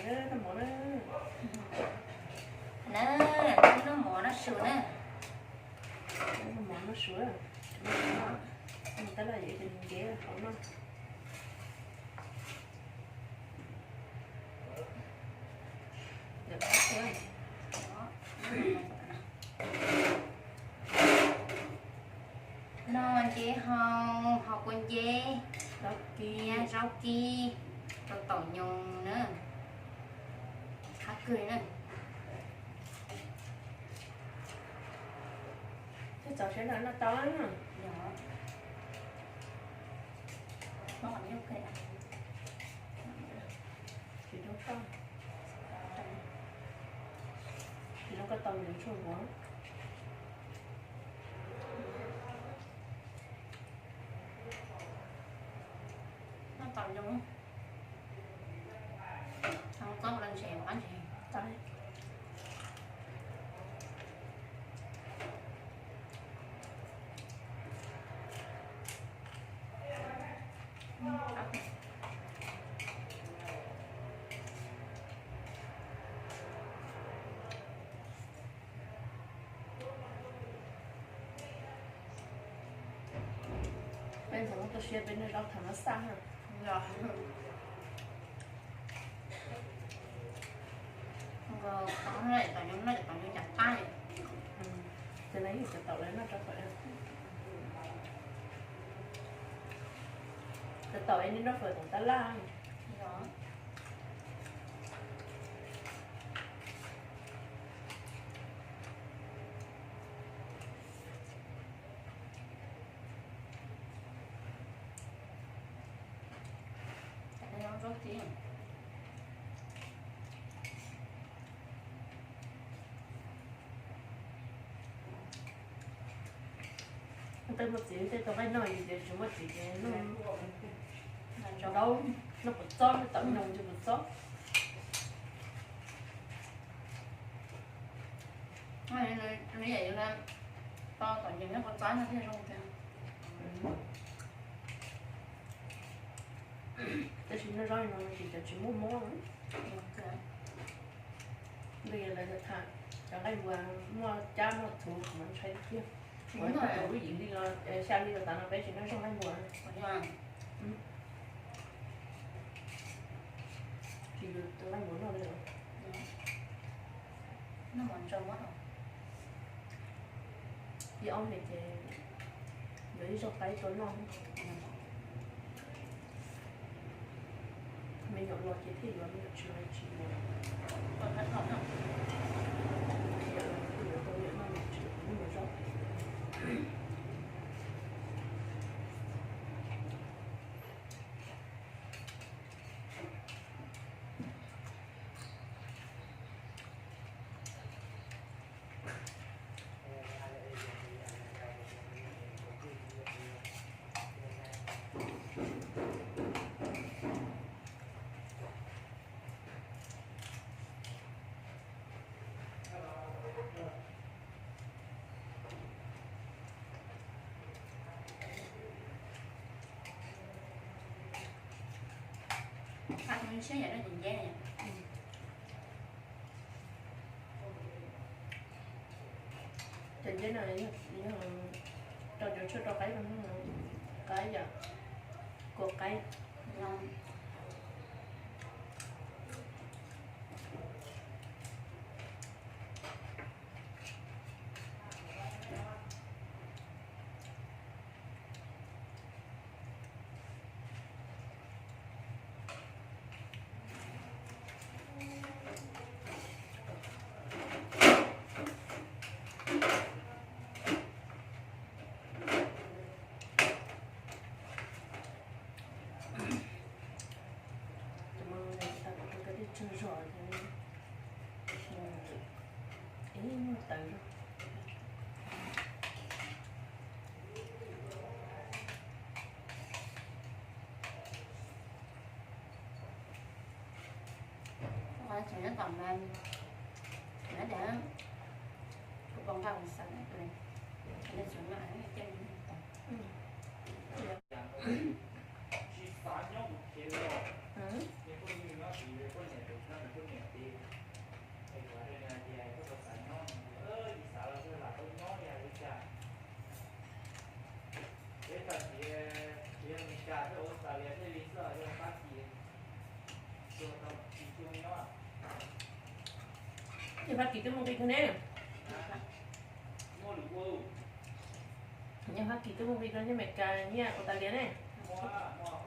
Noj mov na, noj mov noj su na. Noj mov noj su, tab laj yuav cov nceb hauv no. Noj nceb hauv, hauv kua nceb, zaub kib, zaub kib, rau taum nyoos na. Qab kawg na. Txaus siab no noj tau. Tsis zoo koj tau nws tshuaj nquav. Noj tau zoo. Txhob los ntses qab ntses. Peb ntxhais muab tuaj siab peb noj zaub tham no xaj na. Cov no yeej cov taum lawv noj rau fawm. Cov taum es nej noj fawm tom tab laj. Tej muaj txiv tej tau qaib noj, yus ces tsis muaj txiv ces noj ntaub, noj kua txob, noj taum nyoos ces kua txob. Nws yam yus na, tau tom nyoos noj kua txob no thiaj zoo tiag. Tab sis noj zaub no ces cov tsis muaj mob. Ntu yog lawv tham cov nqaij npua muaj cab muaj txhuv kuv mas ntshai tiag. Kuv tau lub yim li los xya li los tas no peb tsis noj zaub nqaij npua. Tsis yus tus nqaij npua noj li. Ib ob hlis ces yuav ib zaug qaib tuaj noj. Me nyuam los ces thiaj yuav, me nyuam tsis los tsis yuav. Me nyuam los thiaj yuav tau me nyuam noj me nyuam tsis los kuv noj me zaub. Qab siab yam no ces nceb. Cov nceb no yog rau cov tshuaj rau qaib, qaib yom, kua qaib. Ib muag tawv. Qhov tseem nyob tom no, kuv pom nqa kuv xav, nej tseem no, nej cia li tom. Nws poj niam tias, es kuv hais rau nws hais tias koj puas xav nyob, nws tias, Ib, xav los xij, lam tau nyob li cas li cas. Peb tag kis tiv Amelikas thiab Australia thiaj li xwb, yog Fab Kis, yog Fab Kis twb mus nqis kawg ne. Yog Fab Kis twb mus nqis kawg nyiaj Amelikas nyiaj Australia ne. Muaj, muaj